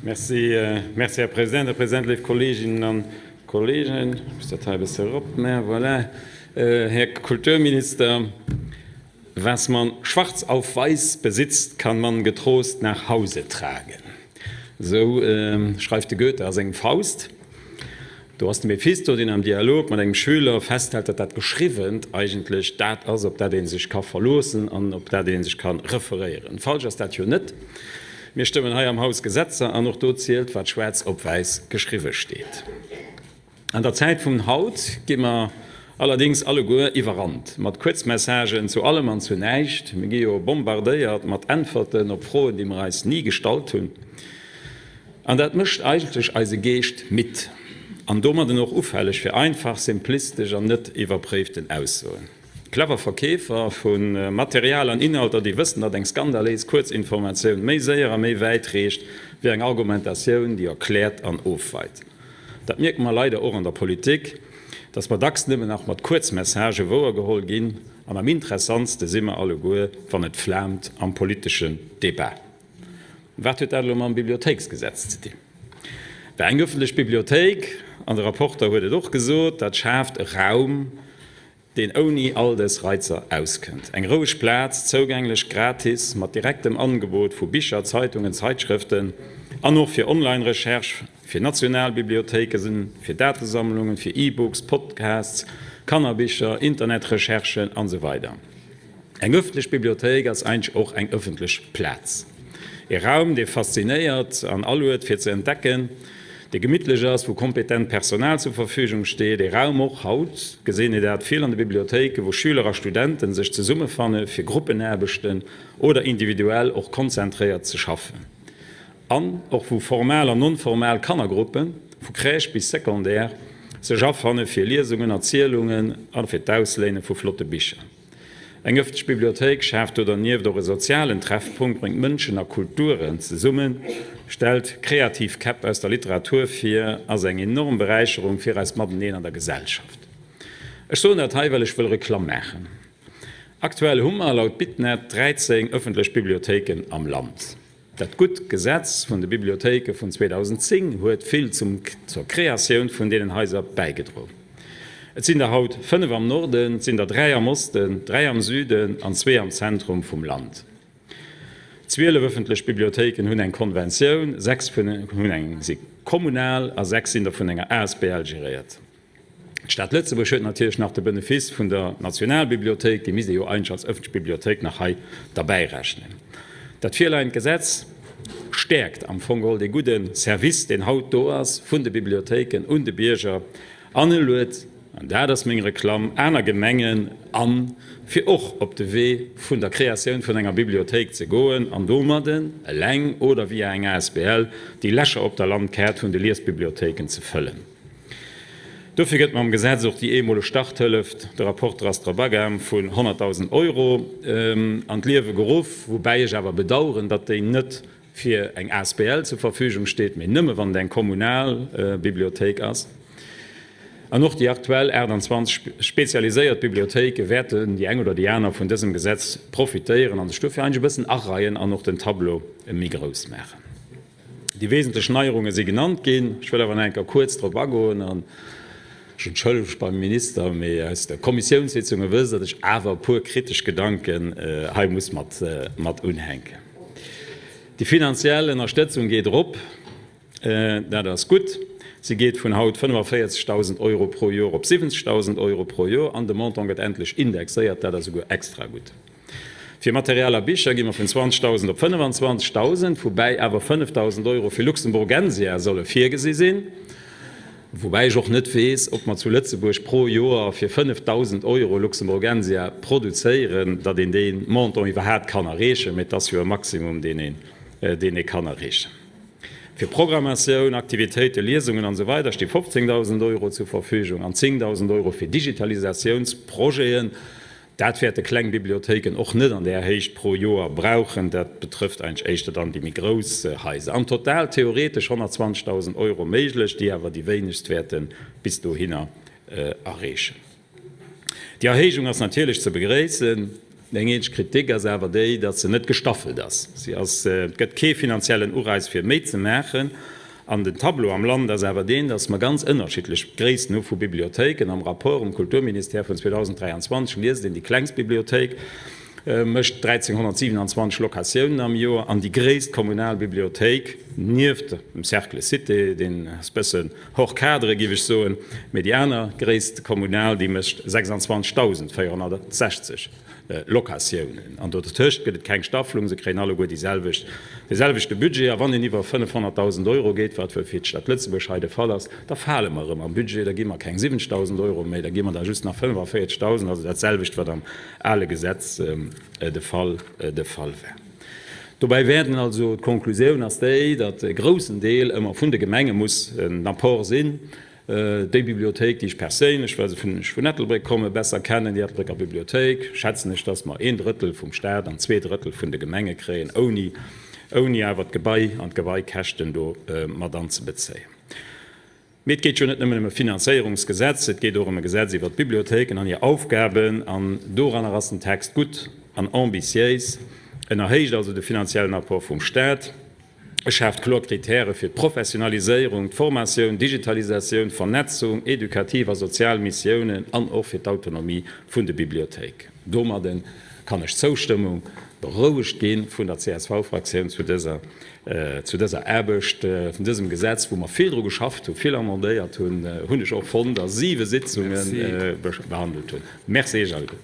Merci, merci, Här President. Här President, léif Kolleeginnen a Kolleegen, ech muss dat hei e bësse eropmaachen, voilà. Här Kulturminister, was man schwarz auf weiß besitzt, kann man getrost nach Hause tragen. Esou schreift de Goethe a sengem Faust. Do ass de Mephisto, deen am Dialog mat engem Schüler festhält, datt dat Geschriwwent eigentlech dat ass, op dat ee sech ka verloossen an op dat ee sech ka referéieren. Falsch ass dat jo net. Mir stëmmen hei am Haus Gesetzer an och do zielt, wat schwaarz op wäiss geschriwwe steet. An der Zäit vun haut gi mer allerdéngs alleguer iwwerrannt mat Kuerzmessagen zu allem an zu näischt. Mir gi jo bombardéiert mat Äntwerten op Froen, déi mer eis ni gestallt hunn. An dat mécht eigentlech eise Geescht midd an domadden och ufälleg fir einfach, simplistesch an net iwwerpréiften Aussoen. Clever Verkeefer vu Material an Inhalter, déi wëssen, datt eng skandaléis Kuerzinformatioun méi séier a méi wäit reecht wéi eng Argumentatioun, déi erkläert an ofweit. Dat mierke mer leider och an der Politik, datt mer dacks nëmmen nach mat Kuerzmessagë wouergeholl ginn an am interessantste si mer alleguer, wann et flaamt am politeschen Debat. Wat huet dat elo mam Bibliothéiksgesetz ze dinn? Well eng ëffentlech Bibliothéik, an de Rapporter huet et och gesot, dat schaaft e Raum, deen ouni all dës Reizer auskënnt. Eng roueg Plaz, zougänglech, gratis, mat direktem Angebot vu Bicher, Zeitungen, Zeitschrëften an och fir Online-Recherche, fir national Bibliothéike sinn, fir Datesammlungen, fir E-Books, Podcasts, Kannerbicher, Internetrecherchen an esou weider. Eng ëffentlech Bibliothéik ass eigentlech och eng ëffentlech Plaz. E Raum, dee faszinéiert an aluet fir ze entdecken, dee gemittlech ass, wou kompetent Personal zur Verfügung steet. E Raum, och haut gesinn ee dat vill an de Bibliothéiken, wou Schüler a Studenten sech zesummefanne fir Gruppenaarbechten oder individuell och konzentréiert ze schaffen. An och wou formal an non-formal Kannergruppen, vu Crèche bis Secondaire, sech afanne fir Liesungen, Erzielungen a fir d'Ausléine vu flotte Bicher. Eng ëffentlech Bibliothéik schaaft do dernieft och e sozialen Treffpunkt, bréngt Mënschen a Kulturen zesummen, stellt kreativ Käpp aus der Literatur vir, ass eng enorm Beräicherung fir eist Mateneen an der Gesellschaft. Ech soen dat hei, well ech wëll Reklamm maachen. Aktuell hu mer laut Bitnet 13 ëffentlech Bibliothéiken am Land. Dat gutt Gesetz vun de Bibliothéike vun 2010 huet vill zum zur Kreatioun vun deenen Haiser bäigedroen. Et sinn der haut 5 am Norden, et sinn der 3 am Osten, 3 am Süden an zwee am Zentrum vum Land. 12 ëffentlech Bibliothéiken hunn eng Konventioun, 6 vun hunn eng si kommunal a 6 sinn der vun enger asbl geréiert. D'Stad Lëtzebuerg huet natierlech nach de Benefice vun der Nationalbibliothéik, déi misst ee jo eigentlech als ëffentlech Bibliothéik nach hei derbäi rechnen. Dat virleiend Gesetz stäerkt am Fong geholl dee gudde Service, deen haut do ass vun de Bibliothéiken un de Bierger an e luet, an dat ass meng Reklamm, aner Gemengen an, fir och op de Wee vun der Kreatioun vun enger Bibliothéik ze goen an domadden, eleng oder via eng asbl, déi Lächer op der Landkaart vun de Liesbibliothéiken ze fëllen. Dofir gëtt mam Gesetz och déi eemoleg Starthëllef, de Rapporter ass drop agaang, vun 100.000 Euro an d'Liewe geruff, woubäi ech awer bedauern, datt déi net fir eng asbl zur Verfügung steet, mee nëmme wann et eng kommunal Bibliothéik ass. An och déi aktuell 28 spezialiséiert Bibliothéike wäerten, déi eng oder déi aner, vun dësem Gesetz profitéieren a sech dofir eigentlech e bëssen areien an och den Tableau méi grouss maachen. Déi wesentlech Neierunge si genannt ginn. Ech wëll awer nach eng Kéier kuerz drop agoen an ech entschëllege mech beim Minister, mee aus de Kommissiounssitzunge wësst Der, datt ech awer e puer kritesch Gedanken hei muss mat mat unhänken. Déi finanziell Ënnerstëtzung geet erop, dat ass gutt. Si geet vun haut 45.000 Euro pro Joer op 70.000 Euro pro Joer an de Montant gëtt endlech indexéiert, dat ass esouguer extra gutt. Fir Material a Bicher gi mer vun 20.000 op 25.000, woubäi awer 5.000 Euro fir Luxemburgensia solle virgesi sinn. Woubäi ech och net weess, ob mer zu Lëtzebuerg pro Joer fir 5.000 Euro Luxemburgensia produzéieren, datt een dee Montant iwwerhaapt kann erreechen. Mee et ass jo e Maximum, deen een, deen ee kann erreechen. Fir Programmatioun, Aktivitéiten, Liesungen an esou weider sti 15.000 Euro zur Verfügung an 10.000 Euro fir Digitalisatiounsprojeten. Dat wäerte kleng Bibliothéiken och net an där Héicht pro Joer brauchen. Dat betrëfft eigentlech éischter dann déi méi grouss Haiser. Am Total theoretesch 120.000 Euro méiglech, déi awer déi wéinegst wäerte bis dohinner erreechen. Déi Erhéijung ass natierlech ze begréissen. Eng eenzeg Kritik ass awer déi, datt se net gestaffelt ass. Si ass, et gëtt kee finanziellen Ureiz fir méi ze maachen. An den Tableau am Land ass awer deen, datt mer ganz ënnerschiddlech Gréissten hu vu Bibliothéiken. Am Rapport um Kulturministère vun 2023 liest een, déi klengst Bibliothéik mécht 1.327 Locatiounen am Joer an déi gréisst kommunal Bibliothéik, nieft dem Cercle Cité, deen ass bëssen hors cadre, géif ech soen, mee déi aner gréisst kommunal, déi mécht 26.460 Locatiounen. An dotëscht gëtt et keng Staffelung, se kréien alleguer déi selwecht, dee selwechte Budget. A wann een iwwer 500.000 Euro geet, wat fir d'Stad Lëtzebuerg hei de Fall ass, da fale mer erëm am Budget, da gi mer keng 70.000 Euro méi, da gi mer der just nach 45.000, also dat selwecht, wat am ale Gesetz de Fall de Fall war. Dobäi wäerten also, d'Konklusioun ass déi, datt e groussen Deel ëmmer vun de Gemenge muss en Apport sinn. Déi Bibliothéik, déi ech perséinlech, well se vun ech vun Ettelbréck kommen, besser kennen, déi Ettelbrécker Bibliothéik, schätzen ech, datt mer een Drëttel vum Stat an 2 Drëttel vun de Gemenge kréien, ouni ouni awer d'Gebai an d'Gebaikäschten do mat anzebezéien. Mee et geet jo net nëmmen ëm e Finanzéierungsgesetz, et geet och ëm e Gesetz iwwert d'Bibliothéiken an hir Aufgaben. An doranner ass den Text gutt an ambitiéis. En erhéicht also de finanziellen Apport vum Stat, e schaaft kloer Kritäre fir d'Professionaliséierung, d'Formatioun, d'Digitalisatioun, d'Vernetzung, edukativ a sozial Missiounen an och fir d'Autonomie vun de Bibliothéiken. Domadde kann ech d'Zoustëmmung berouegt gi vun der CSV-Fraktioun zu dëser Zu dëser Aarbecht vun dësem Gesetz, wou mer vill dru geschafft hunn, vill amendéiert hunn, hunn ech och fonnt a siwe Sitzunge behandelt hunn. Merci Iech alleguerten.